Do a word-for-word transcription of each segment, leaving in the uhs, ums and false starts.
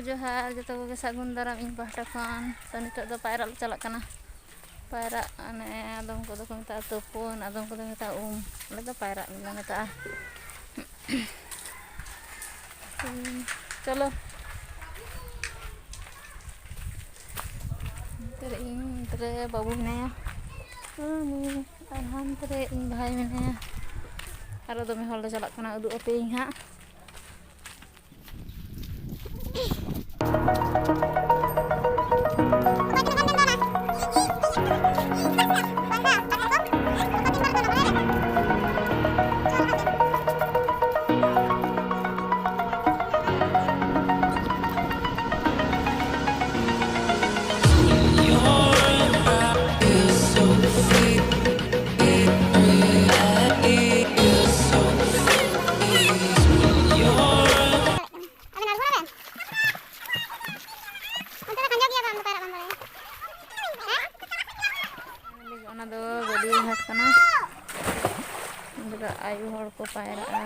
ᱡᱚᱦᱟᱨ ᱡᱚᱛᱚ ᱠᱚᱜᱮ, ᱥᱟᱹᱜᱩᱱ ᱫᱟᱨᱟᱢ ᱤᱧ ᱯᱟᱦᱴᱟ ᱠᱷᱚᱱ᱾ ᱛᱚ, ᱱᱤᱛᱚᱜ ᱫᱚ ᱯᱟᱭᱨᱟᱜ ᱞᱮ ᱪᱟᱞᱟᱜ ᱠᱟᱱᱟ᱾ ᱯᱟᱭᱨᱟᱜ, ᱚᱱᱮ ᱟᱫᱚᱢ ᱠᱚᱫᱚ ᱠᱚ ᱢᱮᱛᱟᱜᱼᱟ ᱛᱩᱯᱩᱱ, ᱟᱫᱚᱢ ᱠᱚᱫᱚ ᱢᱮᱛᱟᱜᱼᱟ ᱩᱢ, ᱟᱞᱮ ᱫᱚ ᱯᱟᱭᱨᱟᱜ ᱞᱮ ᱢᱮᱛᱟᱜᱼᱟ᱾ ᱪᱚᱞᱚ᱾ ᱱᱚᱛᱮ ᱨᱮ ᱤᱧ, ᱱᱚᱛᱮ ᱨᱮ ᱵᱟᱹᱵᱩ ᱢᱮᱱᱟᱭᱟ᱾ ᱩᱱᱤ ᱟᱨ ᱦᱟᱱᱛᱮ ᱨᱮ ᱤᱧ ᱵᱷᱟᱭ ᱢᱮᱱᱟᱭᱟ᱾ ᱟᱨᱚ ᱫᱚᱢᱮ ᱦᱚᱲ ᱞᱮ ᱪᱟᱞᱟᱜ ᱠᱟᱱᱟ, ᱩᱫᱩᱜ ᱟᱯᱮᱭᱟᱹᱧ ᱦᱟᱸᱜ᱾ ᱟᱵᱮᱱ ᱟᱬᱜᱚᱱᱟᱵᱮᱱ? ᱚᱱᱛᱮ ᱫᱚ ᱠᱷᱟᱸᱡᱚ ᱜᱮᱭᱟ ᱵᱟᱝ, ᱯᱟᱭᱨᱟᱜ ᱵᱟᱢ ᱵᱟᱲᱟᱭᱟ? ᱦᱮᱸ? ᱚᱱᱟ ᱫᱚ ᱜᱟᱹᱰᱭᱟᱹ ᱜᱷᱟᱴ ᱠᱟᱱᱟ᱾ ᱚᱸᱰᱮ ᱫᱚ ᱟᱭᱳ ᱦᱚᱲ ᱠᱚ ᱯᱟᱭᱨᱟᱜᱼᱟ᱾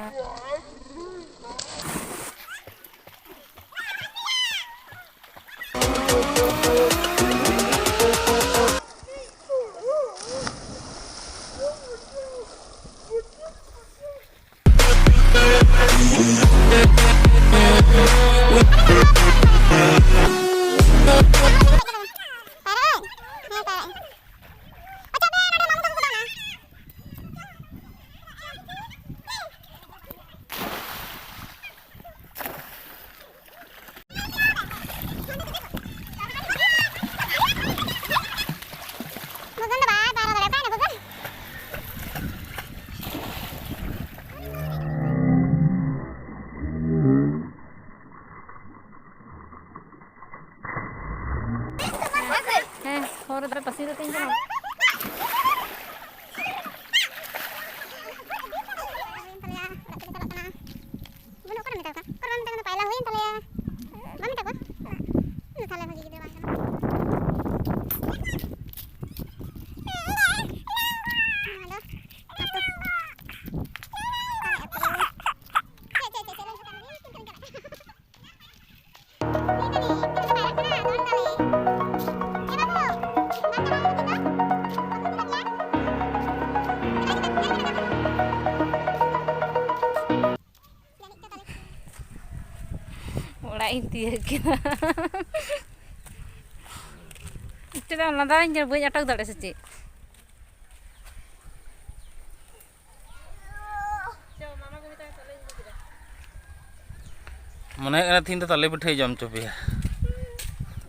ᱜᱚᱜᱚᱱ ᱫᱚ ᱵᱟᱭ ᱯᱟᱭᱨᱟ ᱫᱟᱲᱮᱭᱟᱜ ᱠᱟᱱᱟ ᱜᱚᱜᱚᱱ᱾ ᱦᱮᱸ, ᱦᱚᱨ ᱨᱮ ᱯᱟᱹᱥᱤ ᱠᱟᱛᱮᱧ ᱠᱟᱱᱟ᱾ ᱦᱩᱭᱮᱱ ᱛᱟᱞᱮᱭᱟ, ᱚᱲᱟᱜ ᱛᱮᱞᱮ ᱪᱟᱞᱟᱜ ᱠᱟᱱᱟ᱾ ᱵᱟᱹᱱᱩᱜ, ᱚᱠᱟᱨᱮ ᱢᱮᱛᱟ ᱠᱚᱣᱟ? ᱚᱠᱟᱨᱮ ᱢᱮᱛᱟ ᱠᱚᱣᱟ? ᱯᱟᱭᱞᱟ ᱦᱩᱭᱮᱱ ᱛᱟᱞᱮᱭᱟ᱾ ᱵᱟᱢ ᱢᱮᱛᱟ ᱠᱚᱣᱟ? ᱤᱧ ᱫᱚ ᱛᱟᱦᱞᱮ ᱵᱷᱟᱜᱤ ᱜᱤᱫᱽᱨᱟᱹ ᱵᱟᱝ ᱠᱟᱱᱟ᱾ ᱱᱚᱣᱟ ᱫᱚ ᱟᱹᱛᱩ᱾ ᱪᱮᱫ, ᱪᱮᱫ, ᱪᱮᱫ, ᱪᱮᱫ ᱞᱟᱹᱭ ᱠᱟᱱᱟ? ᱤᱧ ᱛᱤᱭᱟᱹᱜ ᱠᱮᱫᱟ᱾ ᱪᱮᱫᱟᱜ ᱮᱢ ᱞᱟᱸᱫᱟᱭᱮᱧ ᱠᱟᱱᱟ? ᱵᱟᱹᱧ ᱟᱴᱚᱠ ᱫᱟᱲᱮᱭᱟᱜᱼᱟ ᱥᱮ ᱪᱮᱫ? ᱢᱚᱱᱮ ᱦᱩᱭᱩᱜ ᱠᱟᱱᱟ ᱛᱤᱦᱤᱧ ᱫᱚ ᱛᱟᱞᱮ ᱯᱤᱴᱷᱟᱹᱭ ᱡᱚᱢ ᱦᱚᱪᱚ ᱯᱮᱭᱟ᱾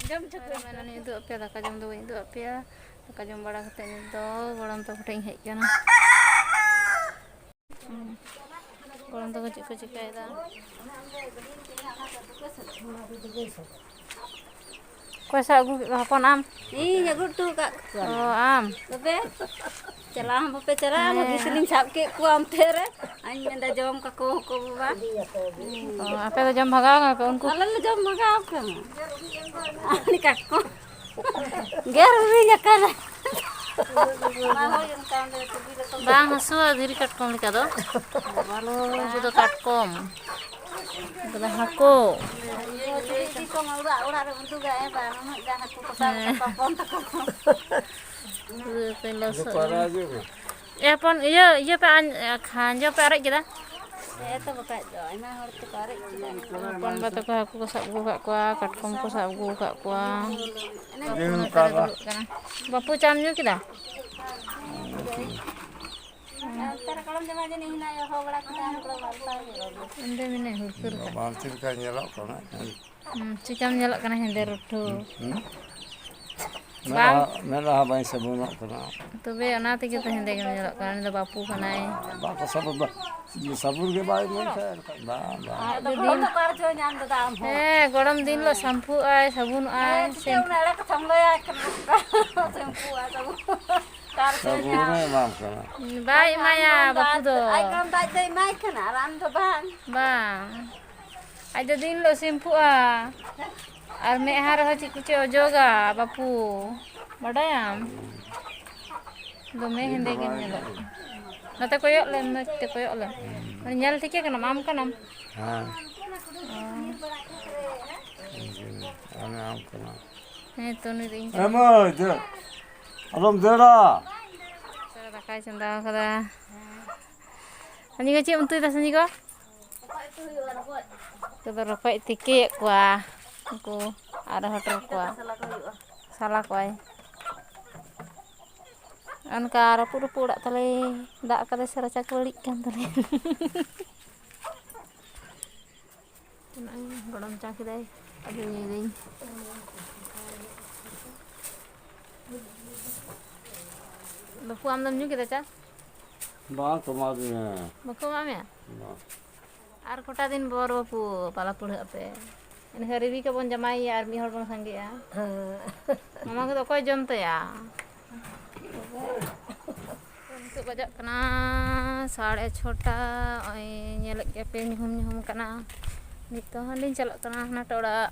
ᱡᱚᱢ ᱦᱚᱪᱚ ᱯᱮᱭᱟ᱾ ᱢᱮᱱᱟ ᱩᱫᱩᱜ ᱟᱯᱮᱭᱟ, ᱫᱟᱠᱟ ᱡᱚᱢ ᱫᱚ ᱵᱟᱹᱧ ᱩᱫᱩᱜ ᱟᱯᱮᱭᱟ᱾ ᱫᱟᱠᱟ ᱡᱚᱢ ᱵᱟᱲᱟ ᱠᱟᱛᱮ ᱱᱤᱛ ᱫᱚ ᱜᱚᱲᱚᱢ ᱛᱟᱠᱚ ᱴᱷᱮᱱ ᱤᱧ ᱦᱮᱡ ᱟᱠᱟᱱᱟ᱾ ᱦᱩᱸ᱾ ᱜᱚᱲᱚᱢ ᱛᱟᱠᱚ ᱪᱮᱫ ᱠᱚ ᱪᱤᱠᱟᱹᱭᱮᱫᱟ? ᱚᱠᱚᱭ ᱥᱟᱵ ᱟᱹᱜᱩ ᱠᱮᱫ ᱠᱚᱣᱟ ᱦᱚᱯᱚᱱ, ᱟᱢ? ᱤᱧ ᱟᱹᱜᱩ ᱦᱚᱴᱚ ᱟᱠᱟᱫ ᱠᱚᱣᱟ᱾ ᱚ, ᱟᱢ? ᱛᱚᱵᱮ ᱪᱟᱞᱟᱣ ᱦᱚᱸ ᱵᱟᱯᱮ ᱪᱟᱞᱟᱜᱼᱟ, ᱦᱮᱸ᱾ ᱵᱷᱟᱹᱜᱤ ᱛᱮᱞᱤᱧ ᱥᱟᱵ ᱠᱮᱫ ᱠᱚᱣᱟ ᱚᱱᱛᱮ ᱨᱮ᱾ ᱟᱧ ᱢᱮᱱᱫᱟ, "ᱡᱚᱢ ᱠᱟᱠᱚ ᱠᱚ ᱵᱟᱵᱟ᱾" ᱚ, ᱟᱯᱮ ᱫᱚ ᱡᱚᱢ ᱵᱷᱟᱜᱟᱣ ᱠᱟᱱᱟ ᱯᱮ, ᱩᱱᱠᱩ? ᱟᱞᱮ ᱞᱮ ᱡᱚᱢ ᱵᱷᱟᱜᱟᱣ ᱠᱟᱱᱟ᱾ ᱟᱨ ᱩᱱᱤ ᱠᱟᱴᱠᱚᱢ ᱜᱮᱨ ᱩᱨᱤᱧ ᱟᱠᱟᱱᱟ᱾ ᱵᱟᱝ ᱦᱟᱹᱥᱩᱣᱟ ᱫᱷᱤᱨᱤ ᱠᱟᱴᱠᱚᱢ ᱞᱮᱠᱟ ᱫᱚ᱾ ᱩᱱᱠᱩ ᱫᱚ ᱠᱟᱴᱠᱚᱢ᱾ ᱩᱱᱠᱩ ᱫᱚ ᱦᱟᱹᱠᱩ᱾ ᱡᱩᱫᱤ ᱠᱚ ᱚᱲᱟᱜ, ᱚᱲᱟᱜ ᱨᱮ ᱩᱰᱩᱠᱟ, ᱮ ᱵᱟᱝ, ᱩᱱᱟᱹᱜ ᱜᱟᱱ ᱦᱟᱹᱠᱩ ᱠᱚ ᱥᱟᱵ ᱦᱮᱸ᱾ ᱠᱟᱜ ᱠᱚᱣᱟ ᱦᱚᱯᱚᱱ ᱛᱟᱠᱚ᱾ ᱯᱩᱨᱟᱹ ᱠᱚ ᱞᱚᱥᱚᱫ ᱮᱱᱟ᱾ ᱮ ᱦᱚᱯᱚᱱ, ᱤᱭᱟᱹ, ᱤᱭᱟᱹ ᱯᱮ ᱟᱧ-, ᱠᱷᱟᱸᱡᱚ ᱯᱮ ᱟᱨᱮᱡ ᱠᱮᱫᱟ? ᱦᱮᱸ ᱛᱚ, ᱵᱟᱠᱷᱟᱡ ᱫᱚ ᱟᱭᱢᱟ ᱦᱚᱲ ᱛᱮᱠᱚ ᱟᱨᱮᱡ ᱠᱮᱫᱟ᱾ ᱦᱚᱯᱚᱱ ᱵᱟ ᱛᱟᱠᱚ ᱦᱟᱹᱠᱩ ᱠᱚ ᱥᱟᱵ ᱟᱹᱜᱩ ᱟᱠᱟᱫ ᱠᱚᱣᱟ, ᱠᱟᱴᱠᱚᱢ ᱠᱚ ᱥᱟᱵ ᱟᱹᱜᱩ ᱟᱠᱟᱫ ᱠᱚᱣᱟ᱾ ᱚᱱᱟ ᱠᱚ ᱱᱚᱛᱮ ᱨᱮ ᱫᱩᱲᱩᱵ ᱠᱟᱱᱟ᱾ ᱵᱟᱹᱯᱩ, ᱪᱟᱢ ᱧᱩ ᱠᱮᱫᱟ? ᱚᱱᱛᱮ ᱨᱮ ᱠᱚᱲᱟᱢ ᱡᱟᱢᱟ ᱡᱟᱹᱱᱤᱡ ᱦᱮᱱᱟᱭᱟ, ᱦᱚᱦᱚ ᱵᱟᱲᱟ ᱠᱮᱫᱟ, ᱩᱱᱠᱩ ᱫᱚ ᱵᱟᱝ ᱠᱚ ᱦᱮᱡ ᱞᱮᱱᱟ᱾ ᱚᱸᱰᱮ ᱢᱮᱱᱟᱭ ᱦᱩᱨᱠᱟᱹᱨ ᱠᱟᱱ᱾ ᱵᱟᱝ ᱪᱮᱫ ᱞᱮᱠᱟ ᱧᱮᱞᱚᱜ ᱠᱟᱱᱟ᱾ ᱦᱩᱸ, ᱪᱤᱠᱟᱢ ᱧᱮᱞᱚᱜ ᱠᱟᱱᱟ ᱦᱮᱸᱫᱮ ᱨᱩᱴᱷᱩ? ᱦᱩᱸ? ᱵᱟᱝ᱾ ᱢᱮᱫᱦᱟ, ᱢᱮᱫᱦᱟ ᱵᱟᱹᱧ ᱥᱟᱵᱚᱱᱚᱜ ᱠᱟᱱᱟ᱾ ᱛᱚᱵᱮ ᱚᱱᱟ ᱛᱮᱜᱮ ᱛᱚ ᱦᱮᱸᱫᱮ ᱜᱮᱢ ᱧᱮᱞᱚᱜ ᱠᱟᱱᱟ, ᱩᱱᱤ ᱫᱚ ᱵᱟᱹᱯᱩ ᱠᱟᱱᱟᱭ᱾ ᱵᱟᱠᱚ ᱥᱟᱵᱚᱱ ᱫᱟ, ᱥᱟᱵᱚᱱ ᱜᱮ ᱵᱟᱭ ᱮᱢᱟᱹᱧ ᱠᱷᱟᱱ ᱮᱱᱠᱷᱟᱱ ᱵᱟᱝ, ᱵᱟᱝ᱾ ᱟᱫᱚ ᱫᱤᱱ, ᱦᱮᱸ, ᱜᱚᱲᱚᱢ ᱫᱤᱱ ᱦᱤᱞᱳᱜ ᱥᱟᱢᱯᱩᱜ ᱟᱭ, ᱥᱟᱵᱚᱱᱚᱜ ᱟᱭ, ᱦᱮᱸ, ᱪᱤᱠᱟᱹ ᱥᱮᱢ- ᱚᱱᱟ ᱮᱲᱮ ᱠᱟᱛᱷᱟᱢ ᱞᱟᱹᱭᱟᱭ ᱠᱟᱱᱟ᱾ ᱥᱮᱢᱯᱩ ᱟᱨ ᱥᱟᱵᱚᱱ᱾ ᱚᱠᱟ ᱨᱮᱪᱚᱭ ᱥᱟᱵᱚᱱ ᱧᱟᱢ᱾ ᱮ ᱮᱢᱟᱢ ᱠᱟᱱᱟ᱾ ᱵᱟᱭ ᱮᱢᱟᱭᱟ ᱵᱟᱹᱯᱩ ᱫᱚ᱾ ᱟᱡ ᱜᱚᱲᱚᱢ ᱫᱚ ᱟᱡ ᱫᱚᱭ ᱮᱢᱟᱭ ᱠᱟᱱᱟ ᱟᱨ ᱟᱢ ᱫᱚ ᱵᱟᱝ᱾ ᱵᱟᱝ᱾ ᱟᱡ ᱫᱚ ᱫᱤᱱ ᱦᱤᱞᱳᱜ ᱥᱮᱢᱯᱩᱜᱼᱟ᱾ ᱟᱨ ᱢᱮᱫᱦᱟ ᱨᱮᱦᱚᱸ ᱪᱮᱫ ᱠᱚᱪᱚᱭ ᱚᱡᱚᱜᱟ, ᱵᱟᱹᱯᱩ᱾ ᱵᱟᱰᱟᱭᱟᱢ? ᱫᱚᱢᱮ ᱦᱮᱸᱫᱮ ᱜᱮᱢ ᱧᱮᱞᱚᱜ ᱠᱟᱱᱟ᱾ ᱱᱚᱛᱮ ᱠᱚᱭᱚᱜ ᱞᱮᱢ, ᱢᱚᱡᱽ ᱛᱮ ᱠᱚᱭᱚᱜ ᱞᱮᱢ᱾ ᱦᱮᱸ᱾ ᱧᱮᱞ ᱴᱷᱤᱠᱮ ᱠᱟᱱᱟᱢ? ᱟᱢ ᱠᱟᱱᱟᱢ? ᱦᱮᱸ᱾ ᱚ᱾ ᱚᱱᱮ ᱟᱢ ᱠᱟᱱᱟ᱾ ᱦᱮᱸ ᱛᱚ, ᱱᱩᱭ ᱫᱚ ᱤᱧ ᱮ ᱠᱟᱱᱟ᱾ ᱢᱟᱹᱭ, ᱫᱮ᱾ ᱟᱞᱚᱢ ᱫᱟᱹᱲᱟ᱾ ᱫᱟᱠᱟᱭ ᱪᱚᱸᱫᱟ ᱟᱠᱟᱫᱟ᱾ ᱥᱟᱹᱧᱤ ᱜᱚ, ᱪᱮᱫ ᱮᱢ ᱩᱛᱩᱭᱮᱫᱟ, ᱥᱟᱹᱧᱤ ᱜᱚ? ᱨᱚᱠᱚᱡ ᱩᱛᱩ ᱦᱩᱭᱩᱜᱼᱟ, ᱨᱚᱠᱚᱡ᱾ ᱩᱱᱠᱩ ᱫᱚ ᱨᱚᱠᱚᱡ ᱛᱤᱠᱤᱭᱮᱫ ᱠᱚᱣᱟ᱾ ᱩᱱᱠᱩ ᱟᱨ ᱦᱚᱴᱚᱨ ᱠᱚᱣᱟ᱾ ᱥᱟᱞᱟ ᱠᱚᱣᱟᱭ᱾ ᱚᱱᱠᱟ ᱨᱟᱹᱯᱩᱫ ᱨᱟᱹᱯᱩᱫ ᱚᱲᱟᱜ ᱛᱟᱞᱮ, ᱫᱟᱜ ᱠᱟᱫᱟᱭ ᱥᱮ ᱨᱟᱪᱟ ᱠᱚ ᱵᱟᱹᱲᱤᱡ ᱠᱟᱱ ᱛᱟᱞᱮᱭᱟ᱾ ᱱᱚᱜᱼᱚᱭ ᱜᱚᱲᱚᱢ ᱪᱟ ᱠᱮᱫᱟᱭ, ᱟᱫᱚ ᱧᱩᱭᱫᱟᱹᱧ᱾ ᱵᱟᱹᱯᱩ, ᱟᱢ ᱫᱚᱢ ᱧᱩ ᱠᱮᱫᱟ ᱪᱟ? ᱵᱟᱝ, ᱛᱚᱢᱟ ᱫᱤᱧᱟ᱾ ᱵᱟᱠᱚ ᱮᱢᱟᱜ ᱢᱮᱭᱟ? ᱵᱟᱝ᱾ ᱟᱨ ᱠᱚᱴᱟ ᱫᱤᱱ ᱵᱚᱨ ᱵᱟᱹᱯᱩ ᱯᱟᱞᱟ ᱯᱩᱲᱦᱟᱹᱜ ᱟᱯᱮ᱾ ᱮᱱᱠᱷᱟᱱ ᱨᱤᱵᱤ ᱠᱟᱵᱚᱱ ᱡᱟᱢᱟᱭᱮᱭᱟ ᱟᱨ ᱢᱤᱫ ᱦᱚᱲ ᱵᱚᱱ ᱥᱟᱸᱜᱮᱜᱼᱟ᱾ ᱦᱮᱸ᱾ ᱢᱟᱢᱟ ᱠᱚᱫᱚ ᱚᱠᱚᱭ ᱡᱚᱢ ᱛᱟᱭᱟ? ᱱᱤᱛᱚᱜ ᱵᱟᱡᱟᱜ ᱠᱟᱱᱟ ᱥᱟᱲᱮ ᱪᱷᱚᱴᱟ᱾ ᱱᱚᱜᱼᱚᱭ ᱧᱮᱞᱮᱫ ᱜᱮᱭᱟ ᱯᱮ, ᱧᱩᱦᱩᱢ ᱧᱩᱦᱩᱢ ᱠᱟᱱᱟ᱾ ᱱᱤᱛᱚᱜ ᱦᱚᱸ ᱞᱤᱧ ᱪᱟᱞᱟᱜ ᱠᱟᱱᱟ ᱦᱟᱱᱟᱴᱟᱜ ᱚᱲᱟᱜ᱾